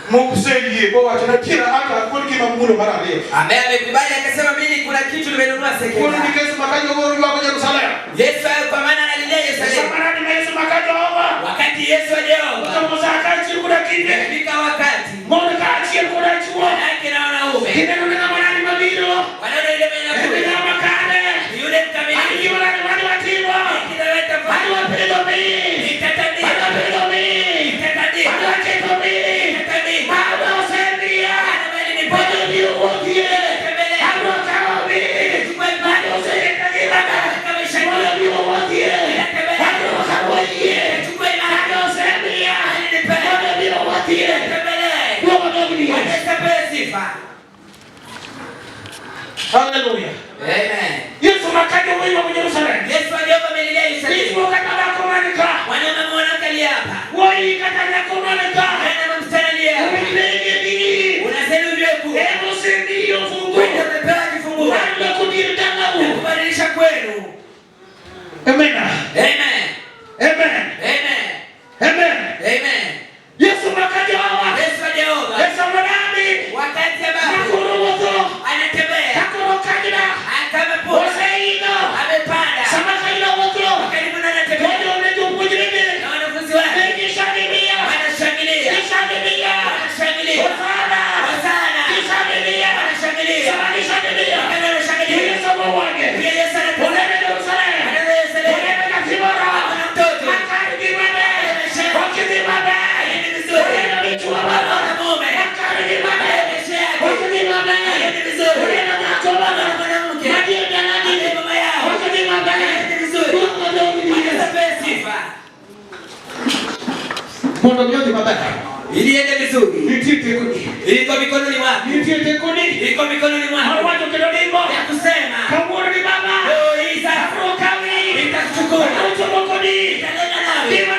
Moseyie bowacho na tira ata kod gima mulo mar ariyo. ambaye amekubali akasema, mimi kuna kitu nimenunua second Koro hand. nikech makajo ywago Jerusalem. Yesu kwa maana analilia Yerusalemu. Samarani ma Yesu maka Jehova. Wakati Yesu aliomba, Ka Musa kaachiel koda kinde. ilifika wakati Mon kaachiel koda chwo. wanawake na wanaume Gineno ni ng'ama nadi mabiro. wanaona yule mwenye En anakuja, ng'ama kare. ni yule An mkamilifu. gima nadi madwa timo. Kinaleta Adwa furaha. pidho mich. Nitatandika. Adwa pidho mich. Nitatandika. Adwa keto mich. Nitatandika. Baba osemiya. Bwana aliniponya. Mondo obi owuothie. Nitembelea. Abiro kawo mich. Chukua imani. Mano oseketa ngimana. Katika maisha yangu. Mondo obi owuothie. Nitatembelea. Abiro kawo yie. Chukua imani. Mano osemiya. Aliniponya. Mondo obi owuothie. Nitembelee. Duogo dog ni Bwana Yesu. Yesu apewe sifa. Hallelujah. Amen. Yesu makajo oywago Jerusalem. Yesu aliomba amelilia Yerusalemu. Dichuo kata dhako man ka. Mwanaume mwanamke aliye hapa. Wuoyi kata nyako man ka. Mwanaume msichana aliye hapa. Owinjre ni. Unasema ujue kuwa Ema osemiyo funguo. wewe umepewa kifunguo Mar loko dier na dalau. kubadilisha kwenu. Amen. Amen. Amen. Amen. Amen. Amen. Yesu makajowa. Yesu aliomba E sama nadi. wakati ambapo Makoro wuotho. anatembea Kakoro kanyna. kama punda Oseidho. amepanda Sama kanyna wuotho. karibu na anatembea Mondo ne jopuonjrene. na wanafunzi wake Ne gishangilia. wanashangilia Gishangilia. vizuri. Nitie tekoni. Iko mikononi mwako. Nitie tekoni. Iko mikononi Mar mwako. wacho kendo nimbo. Ya kusema Kawuono ni Baba. leo hii sasa Abiro kawi. nitakuchukua. Abiro chomo kodi. Nitanena nawe. Gima